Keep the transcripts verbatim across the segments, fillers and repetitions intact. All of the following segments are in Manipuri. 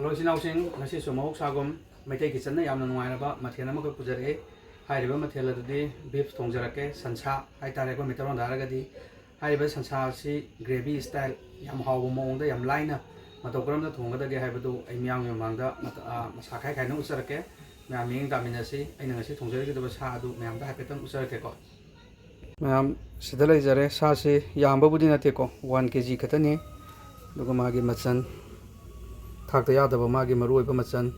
ꯍꯜꯂꯣ ꯏꯆꯤꯟ ꯏꯅꯥꯎꯁꯤꯡ, ꯉꯁꯤꯁꯨ ꯃꯍꯧꯁꯥꯒꯨꯝ ꯃꯩꯇꯩ ꯀꯤꯠꯆꯟꯅ ꯌꯥꯝꯅ ꯅꯨꯡꯉꯥꯏꯔꯕ ꯃꯊꯦꯜ ꯑꯃꯈꯛ ꯄꯨꯖꯔꯛꯑꯦ꯫ ꯍꯥꯏꯔꯤꯕ ꯃꯊꯦꯜ ꯑꯗꯨꯗꯤ ꯕꯤꯐ ꯊꯣꯡꯖꯔꯛꯀꯦ, ꯁꯟꯁꯥ ꯍꯥꯏꯇꯥꯔꯦ ꯑꯩꯈꯣꯏ ꯃꯩꯇꯩꯂꯣꯟꯗ ꯍꯥꯏꯔꯒꯗꯤ꯫ ꯍꯥꯏꯔꯤꯕ ꯁꯟꯁꯥ ꯑꯁꯤ ꯒ꯭ꯔꯦꯚꯤ ꯁ꯭ꯇꯥꯏꯜ ꯌꯥꯝ ꯍꯥꯎꯕ ꯃꯑꯣꯡꯗ ꯌꯥꯝ ꯂꯥꯏꯅ ꯃꯇꯧ ꯀꯔꯝꯅ ꯊꯣꯡꯒꯗꯒꯦ ꯍꯥꯏꯕꯗꯨ ꯑꯩ ꯃꯤꯌꯥꯝꯒꯤ ꯃꯃꯥꯡꯗ ꯃꯇ-, ꯑ, ꯃꯁꯥ ꯈꯥꯏ ꯈꯥꯏꯅ ꯎꯠꯆꯔꯛꯀꯦ꯫ ꯃꯌꯥꯝ ꯃꯤꯠꯌꯦꯡ ꯇꯥꯃꯤꯟꯅꯁꯤ꯫ ꯑꯩꯅ ꯉꯁꯤ ꯊꯣꯡꯖꯔꯛꯀꯗꯕ ꯁꯥ ꯑꯗꯨ ꯃꯌꯥꯝꯗ ꯍꯥꯏꯐꯦꯠꯇꯪ ꯎꯠꯆꯔꯛꯀꯦꯀꯣ꯫ ꯃꯌꯥꯝ, ꯁꯤꯗ ꯂꯩꯖꯔꯦ꯫ ꯁꯥꯁꯤ ꯌꯥꯝꯕꯕꯨꯗꯤ ꯅꯠꯇꯦꯀꯣ, ꯋꯥꯟ ꯀꯦ ꯖꯤ ꯈꯛꯇꯅꯤ꯫ ꯑꯗꯨꯒ ꯃꯥꯒꯤ ꯃꯆꯜ, ꯊꯥꯛꯇ ꯌꯥꯗꯕ ꯃꯥꯒꯤ ꯃꯔꯨꯑꯣꯏꯕ ꯃꯆꯜ,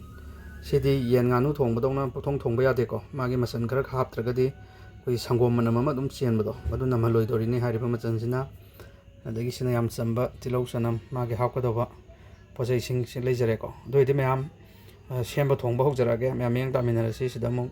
ꯁꯤꯗꯤ ꯌꯦꯟ ꯉꯥꯅꯨ ꯊꯣꯡꯕꯗꯧꯅ ꯄꯨꯡꯊꯣꯡ ꯊꯣꯡꯕ ꯌꯥꯗꯦꯀꯣ꯫ ꯃꯥꯒꯤ ꯃꯆꯜ ꯈꯔ ꯍꯥꯞꯇ꯭ꯔꯒꯗꯤ ꯑꯩꯈꯣꯏꯒꯤ ꯁꯪꯒꯣꯝ ꯃꯅꯝ ꯑꯃ ꯑꯗꯨꯝ ꯆꯦꯟꯕꯗꯣ, ꯃꯗꯨ ꯅꯝꯍꯜꯂꯣꯏꯗꯧꯔꯤꯅꯤ ꯍꯥꯏꯔꯤꯕ ꯃꯆꯜꯁꯤꯅ꯫ ꯑꯗꯒꯤ ꯁꯤꯅ ꯌꯥꯝ ꯆꯝꯕ ꯇꯤꯜꯍꯧ ꯆꯅꯝ, ꯃꯥꯒꯤ ꯍꯥꯞꯀꯗꯧꯕ ꯄꯣꯠꯆꯩꯁꯤꯡꯁꯤ ꯂꯩꯖꯔꯦꯀꯣ꯫ ꯑꯗꯨ ꯑꯣꯏꯔꯗꯤ ꯃꯌꯥꯝ, ꯑ, ꯁꯦꯝꯕ ꯊꯣꯡꯕ ꯍꯧꯖꯔꯛꯑꯒꯦ꯫ ꯃꯌꯥꯝ ꯃꯤꯠꯌꯦꯡ ꯇꯥꯃꯤꯟꯅꯔꯁꯤ ꯁꯤꯗ ꯑꯃꯨꯛ꯫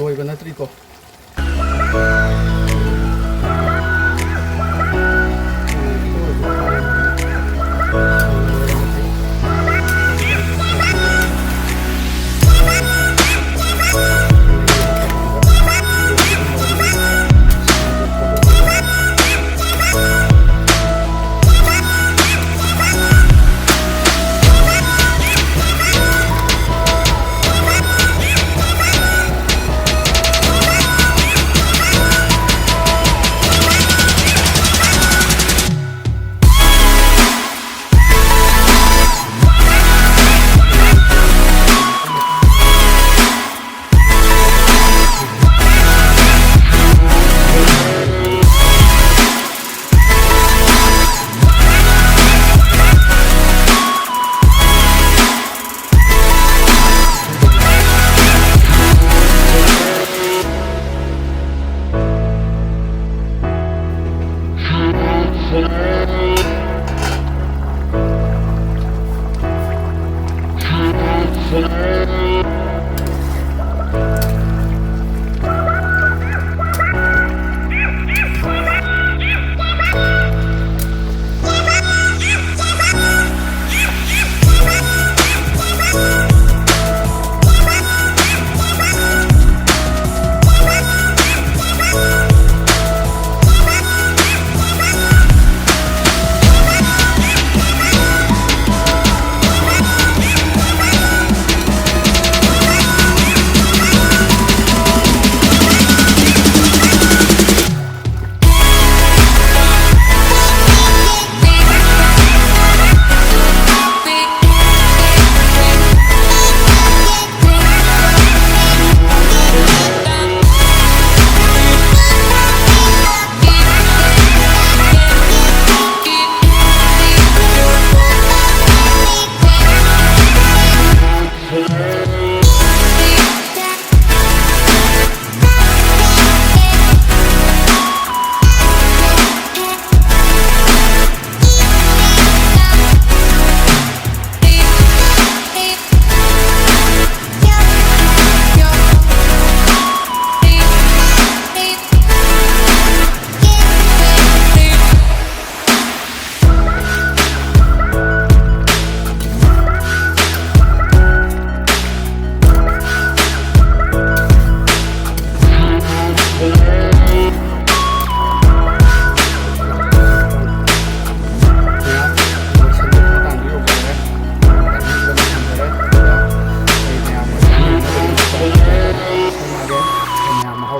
ꯂꯣꯏꯕ ꯅꯠꯇ꯭ꯔꯤꯀꯣ꯫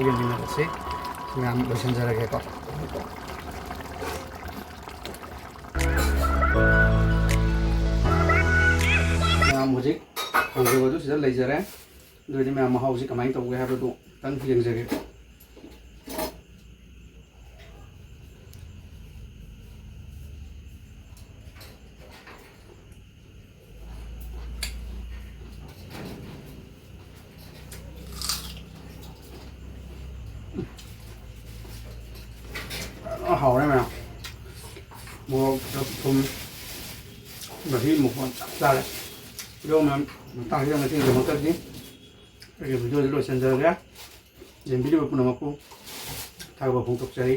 ꯌꯦꯡꯃꯤꯟꯅꯔꯁꯤ꯫ ꯃꯌꯥꯝ ꯂꯣꯏꯁꯤꯟꯖꯔꯒꯦꯀꯣ꯫ ꯃꯌꯥꯝ ꯍꯧꯖꯤꯛ ꯍꯧꯖꯕꯗꯨ ꯁꯤꯗ ꯂꯩꯖꯔꯦ꯫ ꯑꯗꯨ ꯑꯣꯏꯔꯗꯤ ꯃꯌꯥꯝ ꯃꯍꯥꯎꯁꯤ ꯀꯃꯥꯏꯅ ꯇꯧꯒꯦ ꯍꯥꯏꯕꯗꯨ ꯈꯤꯇꯪ ꯌꯦꯡꯖꯒꯦ꯫ ꯐꯖꯅ ꯍꯥꯎꯔꯦ ꯃꯌꯥꯝ꯫ ꯃꯣꯔꯣꯛ, ꯊꯨꯝ, ꯃꯍꯤ ꯃꯐꯣꯟ ꯆꯞ ꯆꯥꯔꯦ꯫ ꯑꯗꯣ ꯃꯌꯥꯝ, ꯃꯇꯥꯡꯁꯤꯗ ꯉꯁꯤꯒꯤꯗꯃꯛꯇꯗꯤ ꯑꯩꯒꯤ video ꯁꯤ ꯂꯣꯏꯁꯤꯟꯖꯔꯒꯦ꯫ ꯌꯦꯡꯕꯤꯔꯤꯕ ꯄꯨꯝꯅꯃꯛꯄꯨ ꯊꯥꯒꯠꯄ ꯐꯣꯡꯗꯣꯛꯆꯔꯤ꯫